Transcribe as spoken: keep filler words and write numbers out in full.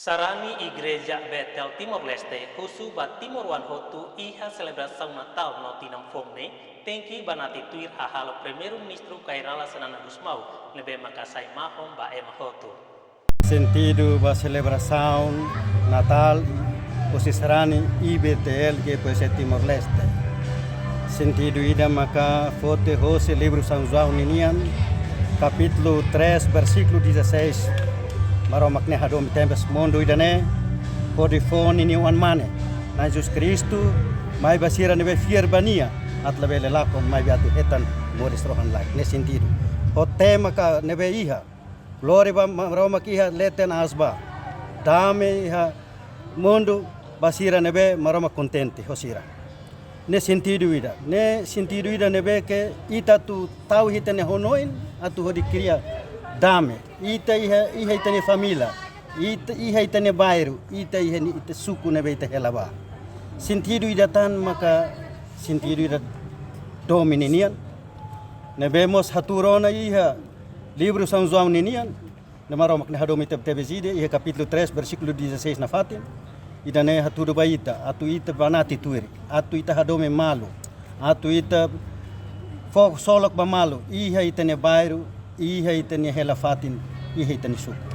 Sarani Igreja Betel Timor-Leste husu ba timoroan hotu iha selebrasaun Natál no tinan foun ne'e, tenke banati tuir hahalok Primeiru-Ministru Kay Rala Xanana Gusmão, ne'ebé maka sai mahon ba ema hotu. Sentidu ba selebrasaun Natál husi sarani I B T L G P C Timor-Leste. Sentidu ida maka foti hosi livru São João ninian, kapítulu três, versíkulu dezasseis. Maromak ne'e hadomi tebes mundu ida-ne'e hodi fó ninia Oan-Mane, Na'i Jesus Kristu, mai ba sira ne'ebé fiar ba Nia, atu labele lakon, maibé atu hetan moris rohan-laek. Ne'e sentidu. Ho tema ka ne'ebé iha: Glória ba Maromak iha leten aas ba, dame iha mundu ba sira ne'ebé Maromak kontente ho sira. Ne'e sentidu ida. Ne'e sentidu ida ne'ebé ke ita atu tau iha ita-nia hanoin atu hodi kria dame. Ita iha, iha ita-nia família, ita iha ita-nia bairru, ita iha ni-, ita suku ne'ebé ita hela ba. Sentidu ida tan maka sentidu ida domin ninian, ne'ebé mós hatuur ona iha livru São João ninian, ne'e Maromak ne'e hadomi tebetebes ida, iha kapítulu três, versíkulu dezasseis nafatin. Ida-ne'e hatudu ba ita, atu ita banati tuir, atu ita hadomi malu, atu ita fó ksolok ba malu iha ita-nia bairru, iha ita-nia hela-fatin, iha ita-nia suku.